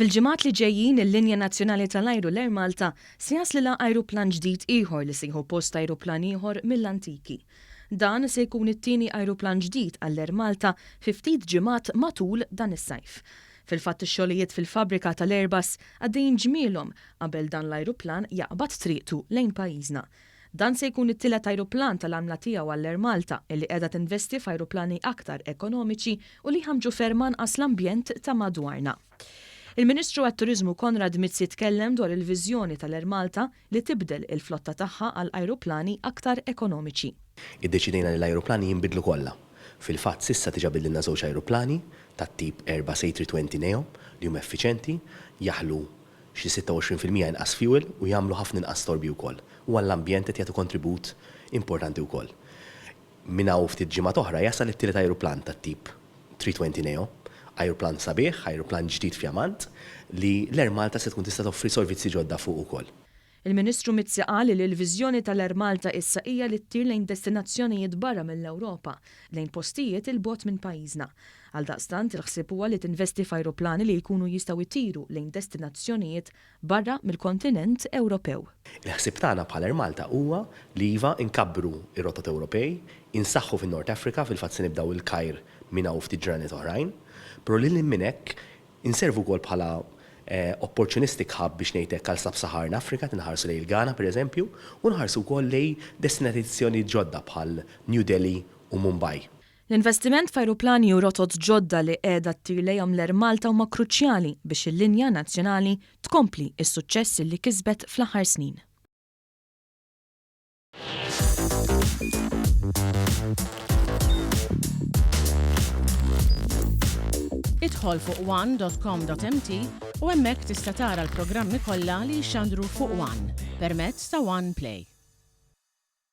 Fil-ġimgħat li ġejjin il-linja nazzjonali tal-ajru l-Air Malta se jaslilha ajruplan ġdid ieħor li se jieħu post ajruplan ieħor mill-antiki. Dan se jkun it-tieni ajruplan ġdid għall-Air Malta fi ftit ġimgħat matul dan is-sajf. Fil-fatt ix-xogħlijiet fil-fabbrika tal-Airbus għaddejjin ġmielhom qabel dan l-ajruplan jaqbad triqtu lejn pajjiżna. Dan se jkun it-tielet ajruplan tal-għamla tiegħu għall-Air Malta illi qiegħda tinvesti f'ajruplani aktar ekonomiċi u li jħammġu ferm anqas l-ambjent ta' madwarna. Il-Ministru għat-Turiżmu Konrad Mizzi tkellem dwar il-viżjoni tal-Air Malta li tibdel il-flotta tagħha għal ajruplani aktar ekonomiċi. Iddeċidejna li l-ajruplani jinbidlu kollha. Fil-fatt s'issa diġà bidlilna żewġ ajruplani tat-tip Airbus A320neo li huma effiċenti, jaħlu xi 26% inqas fuel u jagħmlu ħafna inqas storbju wkoll. U għall-ambjent qed jagħtu kontribut importanti wkoll. Minn hawn ftit ġimgħat oħra jasal it-tielet ajruplan tat-tip 320 neo, ajruplan sabiħ, ajruplan ġdid fjamant li l-Air Malta se tkun tista' toffri sorvizzi ġodda fuqu wkoll. Il-Ministru Mizzi qal li l-viżjoni tal-Air Malta issa hija li ttir lejn destinazzjonijiet barra mill-Ewropa, lejn postijiet 'il bogħod minn pajjiżna. Għaldaqstant, il-ħsieb huwa li tinvesti f'ajruplani li jkunu jistgħu jtiru lejn destinazzjonijiet barra mill-kontinent Ewropew. Il-ħsieb tagħna bħala Air Malta huwa li iva nkabbru r-rotot Ewropej, insaħħu fin-North Africa, fil-fatt se nibdew il-Kajr minn hawn ftit ġranet oħrajn, però lil hinn minn hekk Inservu wkoll bħala opportunistic hub biex ngħid hekk għal Sub-Saharan Africa, tinħarsu lejn il-Ghana pereżempju, u nħarsu wkoll lejn destinatizzjonijiet ġodda bħal New Delhi u Mumbai. L-investiment f'ajruplani u rotot ġodda li qiegħda ttir lejhom l-Air Malta huma kruċjali biex il-linja nazzjonali tkompli s-suċċess li kisbet fl-aħħar snin. Idħol fuq one.com.mt u hemmhekk tista' tara l-programmi kollha li jixxandru fuq One permezz ta' One Play.